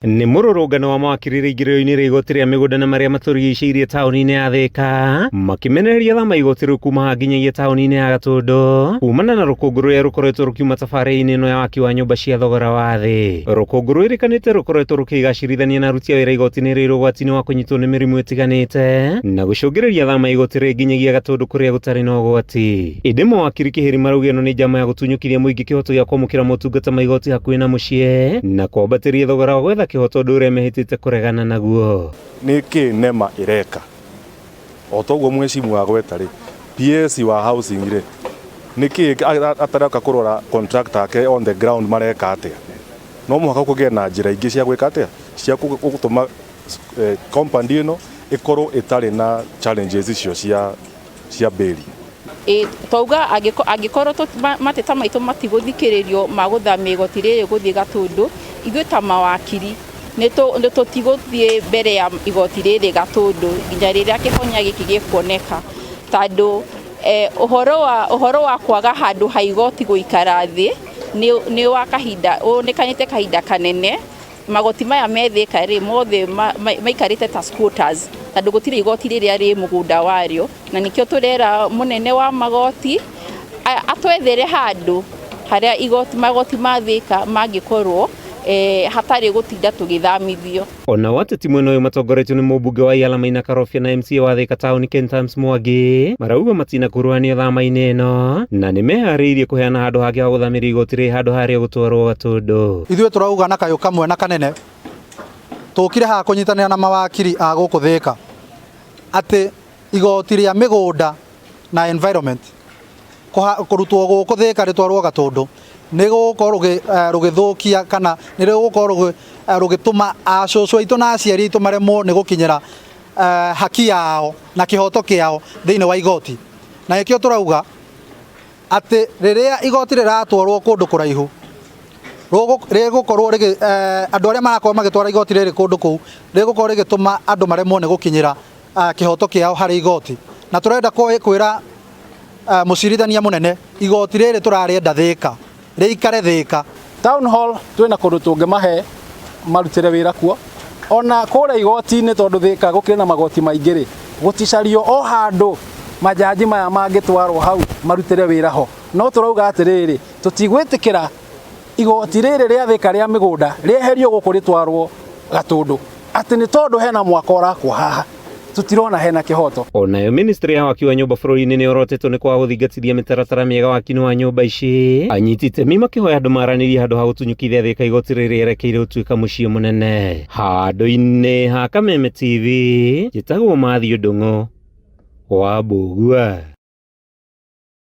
Nĩ mũrũrũngano wa mawakiri rĩingĩrĩro-inĩ rĩa igoti rĩa mĩgũnda na marĩa matũrigicĩirie taũni-inĩ ya Thĩka makĩmenereria thama igoti rĩu kuma haha nginyagia taũni-inĩ ya Gatũndũ kumana na rũkũngũ rũrĩa rũkoretwo rũkiuma tabarĩra-inĩ ĩno ya waki wa nyũmba cia thogora wa thĩ. Rũkũngũ rwĩrĩkanĩte rũkoretwo rũkĩgacĩrithania na aruti a wĩra igoti-inĩ rĩrĩ ũgwati-inĩ wa kũnyitwo nĩ mĩrimũ ĩtiganĩte na gũcũngĩrĩria thama igoti rĩrĩ nginyagia Gatũndũ kũrĩa gũtarĩ na ũgwati. Ĩndĩ mawakiri Kĩhĩri marauga ĩno nĩ njama ya gũtunyũkithia mũingĩ kĩhoto gĩa kwamũkĩra motungata ma igoti hakuhĩ na mũciĩ na kwambatĩria thogora wa gwetha kĩhoto ũndũ ũrĩa mehĩtĩte kũregana naguo. Nĩ kĩ NEMA ĩreka? O ta ũguo mheshimiwa agweta rĩ, PS wa housing rĩ, nĩ kĩ ataroka kũrora contractor ake on the ground mareka atĩa? No mũhaka kũgĩe na njĩra ingĩ cia gwĩka atĩa? Cia gũtũma compound ĩno ĩkorwo ĩtarĩ na challenges icio cia mbĩri. Twauga angĩkorwo mateta maitũ matigũthikĩrĩrio ma gũthamia igoti rĩrĩ gũthiĩ Gatũndũ, ithuĩ ta mawakiri nĩ tũtigũthiĩ mbere ya igoti rĩrĩ Gatũndũ nginya rĩrĩa kĩhonia gĩkĩ gĩkuoneka, tondũ ũhoro wa kwaga handũ ha igoti gũikara thĩ nĩ wa kahinda, wonekanĩte kahinda kanene. Magoti maya me Thĩka rĩ mothe maikarĩte ta squatters, tondũ gũtirĩ igoti rĩrĩa rĩ mũgũnda warĩo, na nĩkĩo tũrera mũnene wa magoti atwethere handũ harĩa igoti, magoti ma Thĩka mangĩkorwo hatarĩ gũtinda tũgĩthamithio. Onao ateti mwena ũyũ matongoretio nĩ mũmbunge wa Yala Maina Karobia na MCA wa Thika Town Ken Thams Mwangi marauga matinakuruhanio thama-inĩ ĩno na nĩ meharĩirie kũheana handũ hangĩ ha gũthamĩria igoti rĩrĩ handũ harĩa gũtwarwo Gatũndũ. Ithuĩ tũrauga na kayũ kamwe na kanene tũkire haha kũnyitanĩra na mawakiri a gũkũ Thĩka atĩ igoti rĩa mĩgũnda na environment kũrutwo gũkũ Thĩka rĩtwarwo Gatũndũ nĩ gũgũkorwo rũgĩthũkia kana nĩ rũgũkorwo rũgĩtũma acũcũ aitũ na aciari aitũ maremwo nĩ gũkinyĩra haki yao na kĩhoto kĩao thĩinĩ wa igoti. Na nĩkĩo tũrauga atĩ rĩrĩa igoti rĩratwarwo kũndũ kũraihu rĩgũkorwo andũ arĩa marakorwo magĩtwara igoti rĩrĩ kũndũ kũu rĩgũkorwo rĩgĩtũma andũ maremwo nĩ gũkinyĩra kĩhoto kĩao harĩ igoti. Na tũrenda kwĩra mũcirithania mũnene igoti rĩrĩ tũrarĩenda Thĩka, rĩikare Thĩka. Town hall twĩna kũndũ tũngĩmahe marutĩre wĩra kuo, ona kũrĩa igoti-inĩ tondũ Thĩka gũkĩrĩ na magoti maingĩ rĩ, gũticario o handũ majaji maya mangĩtwarwo hau marutĩre wĩra ho. No tũrauga atĩrĩrĩ, tũtigwĩtĩkĩra igoti rĩrĩ rĩa Thĩka rĩa mĩgũnda rĩeherio gũkũ rĩtwarwo Gatũndũ, atĩ nĩ tondũ hena mwako ũrakwo haha, tũtirona hena kĩhoto. Onayo ministry ya waki wa nyũmba bũrũri-inĩ nĩ yorotetwo nĩ kwaga gũthingatithia mĩtaratara mĩega waki-inĩ wa nyũmba ici. Anyiti itemi makĩhoya andũ maranĩrie handũ ha gũtunyũkithia Thĩka igoti rĩrĩ rĩerekeire gũtuĩka mũciĩ mũnene. Handũ-inĩ ha Kameme TV, njĩtagwo Matthew Ndung'u wa Mbũgua.